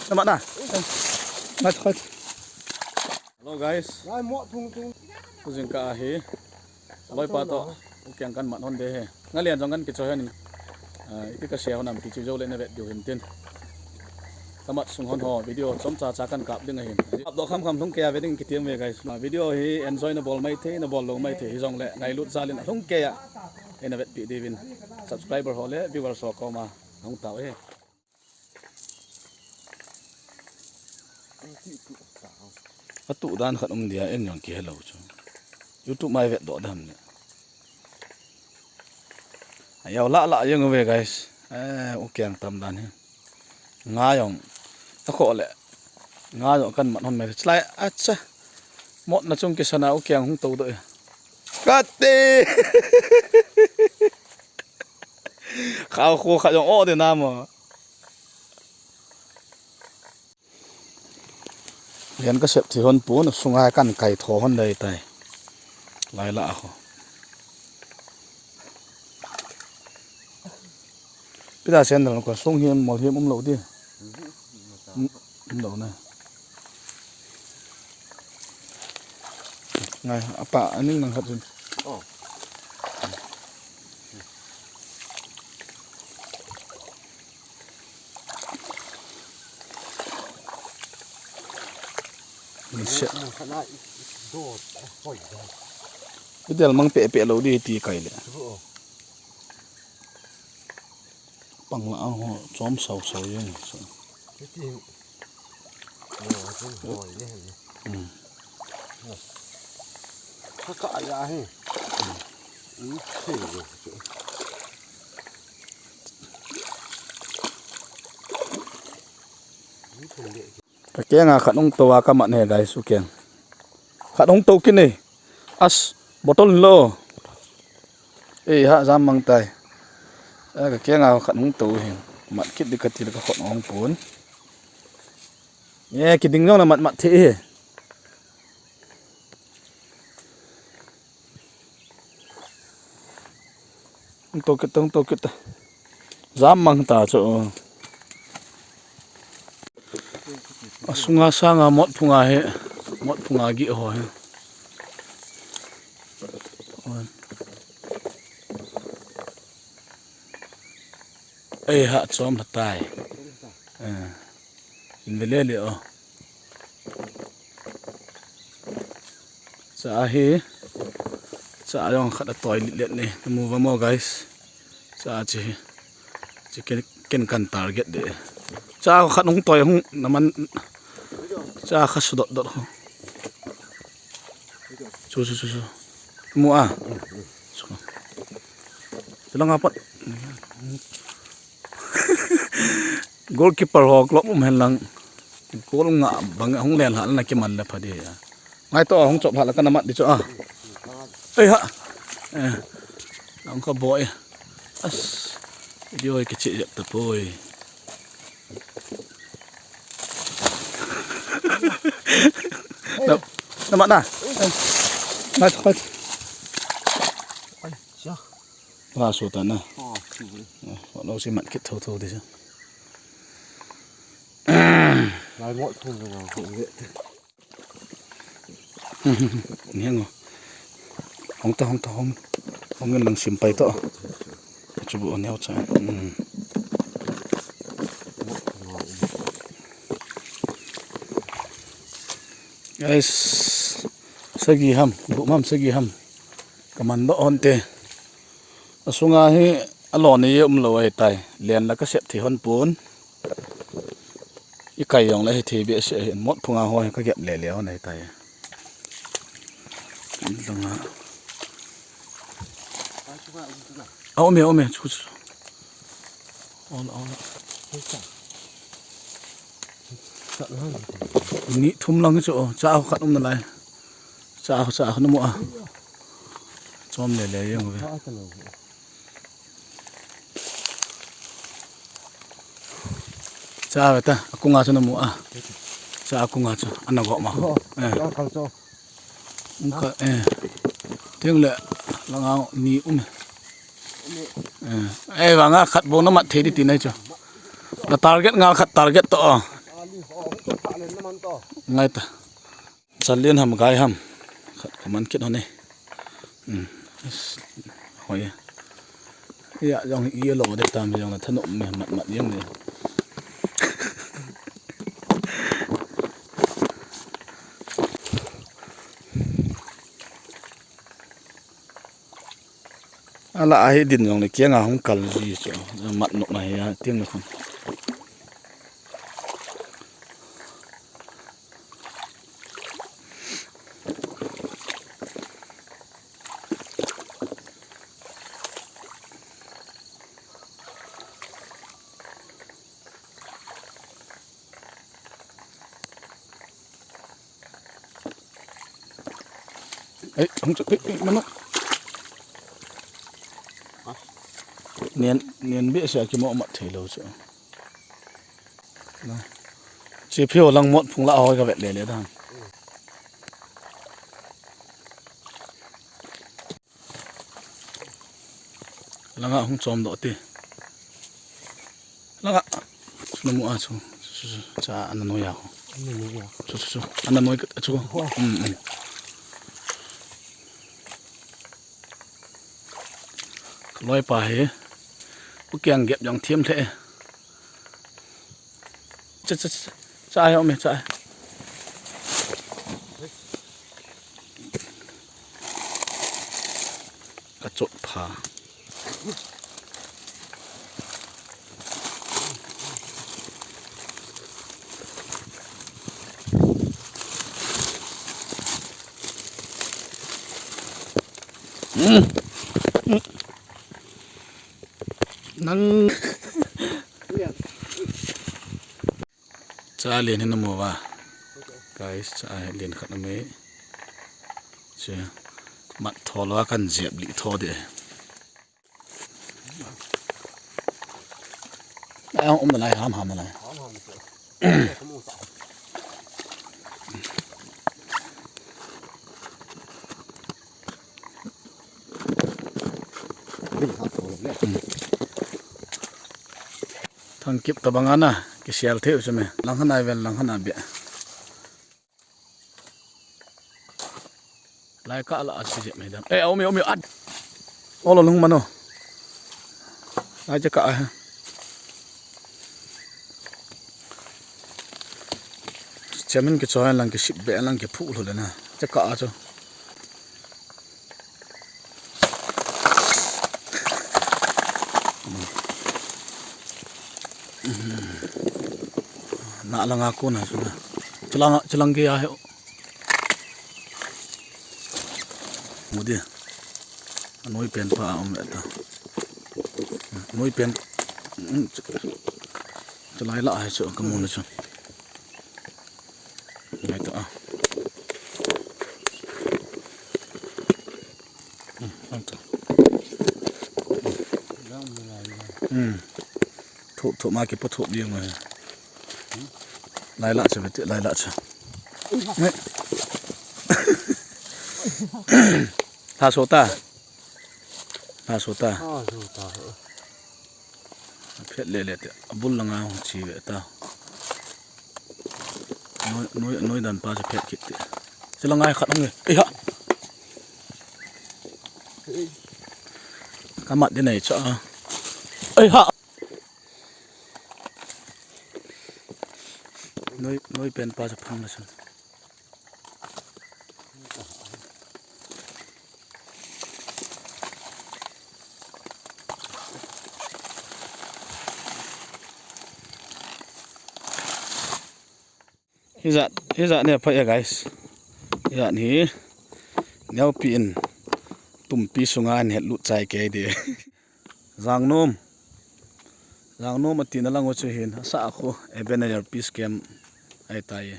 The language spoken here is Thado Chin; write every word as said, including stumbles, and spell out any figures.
Namat na. Ngat khot. Hello guys. Lai mo thung thung. Kujing ka ahi. Loi pa to. U Kiang kan mat hon de he. Nga lian jong kan kichoi hon in. Ah, iti ka share hon am ti chu jo le na vet diu hin tin. Ka mat sung hon ho video chomcha cha kan kap ding ahin. Kap do kham kham lhung kei a ve ding kitiam ve guys. Ma video hi enjoy na bol mai thei, na bol lou mai thei. Hi jong le ngailut jal in lhung kei a. Ei na vetpi diuvin. Subscriber ho le viewers ho koma hung tao e. Atu dan khat um dia en jong kihe lou chu. YouTube mai vet doh dam le. Ayau la la jeng ve guys. Eh, U Kiang tam dan hi. Nga jong. Akho le. Nga jong kan mat hon mai. Chlai acha. Mot na chung kisana U Kiang hung to doh e. Kati. Khao kho kha jong o de na mo. Lian ka sep thi hon pun, sunga kan kai tho hon dei tai. Lai la ho. Pida sen dal ko sung him mol him um lo di. Um, um lo na. Ngai, apa aning nang khat jun. Oh. Ni se. Idel mang pe pe lo di ti kai le. Pang la ho chom sau sau ye. Hmm. Kha ka ya he. Hmm. Ka kenga khat hung to a ka mat he guys, U Kiang. Khat hung to kit e. As, bottle lo. Ei, ha, jam mang tai. Eh, ka kenga khat hung to hi. Mat kit di ka ti le ka khot hung pun. Ye, kiding jong na mat mat the hi. Hung to kit ta, hung to kit ta. Jam mang ta chu. Asunga sanga mot phunga he. Mot phunga gi ho he. Ei ha chom la tai. Eh. In ve le le o. Cha hi. Cha jong khat a toi lit let ni. Mu va mo guys. Cha chi. Chi ken, ken kan target de. Cha khat hung toi hung naman. Cha kha su dot dot ho. Chu chu chu chu. Mu a. Chu. Chu langa pat. Goalkeeper ho club um hen lang. Goal nga bang hung len hal na kiman le pha di a. Ngai to hung chop hal ka na mat di chu a. Ei ha. Eh. Ang ka boy. As. Video kichi jep ta poi. Na, na mat na. Ngai to. Ai, siya. Wa su ta na. Oh, chu. Wa lo si mat kit tho tho di sa. Lai mo thum na ko ve. Ni ngo. Hong ta, hong ta, hong. Hong ngen lang sim pai to. Chu bu neo cha. Hmm. Guys, sagi ham, bu mam sagi ham. Ka man doh hon te. Asunga hi alon ni um lo ahi tai. Len la ka sep thi hon pun. I kai jong le hi thi be se hin mot phunga ho hi ka gep le le hon ahi tai. Langa. A um e, um e, chu chu. Ol, ol. Ni thum lang chu, cha khat um na lai. Cha, cha, na mu a. Chom le le jeng ve. Cha ve ta, akunga chu na mu a. Cha akunga chu, ana go ma. Eh. Ka, eh. Ting le, langa ni um. Eh, eh, vanga khat bou na mat thei di ti nai chu. Na target nga khat target to. Ngai ta. Chalin ham gai ham. Khat ka man kit hon e. Hmm. Hoi. Ya, jong i lo de tam jong na thanu me mat mat jong de. Ala ahi din jong le kianga hung kal ji chu. Mat nok na hi a ting na khun. Ei, hung chu, ei, ei, mano. Nian, nian be sia kimo mat thei lo chu. Na. Chi phiu lang mot phung la hoi ka vet le le dan. Langa hung chom doh ti. Langa. Chu na mu a chu. Chu, chu, chu. Cha ana noi a ko. Ana noi a. Chu, chu, chu. Ana noi ka chu. Hua. Um, um. Loi pa hi. U kiang gep jong thiam the. Cha, cha, cha. Cha ai, ome, cha ai. Ka chot pha. Hmm. Nang. Cha len hin amu va. Guys, cha len khat amu e. Che. Mat tho lo kan jep li tho de. Ai, um na lai, ham, ham na lai. Thang kip tabang ana, kisel thei u chu me. Lang han ai vel, lang han a be. Lai ka la a si je me dam. Eh, omi, omi, at. Olo lung mano. Lai je ka a. Chairman ke choi lang ke sip be lang ke phu lo le na. Je ka a chu. Na langa kona suna. Chilang, chilang ke ya he. Mudi. Anoi pen pa a um le ta. Noi pen. Chalai la hai chu ka mu na chu. Ngai ta a. Hmm, ang ta. Hmm. Thup, thup ma kipu thup ding ma. Lai la cha bete, lai la cha. Ne. Tha so ta. Tha so ta. Ah, so ta. Phet le le te. Abul langa hung chi ve ta. Noi, noi, noi dan pa cha phet kit te. Chi langa khat hung e. Ei ha. Ka mat de nei cha. Ei ha. Noi, noi pen pa cha phang la chan. Hijat, hijat ne pha ya, guys. Hijat hi neopi in tumpi sunga ne lut chai ke de. Jangnom. Jangnom ati na lang u chu hin. Asa khu Ebenezer Peace Camp ai tai.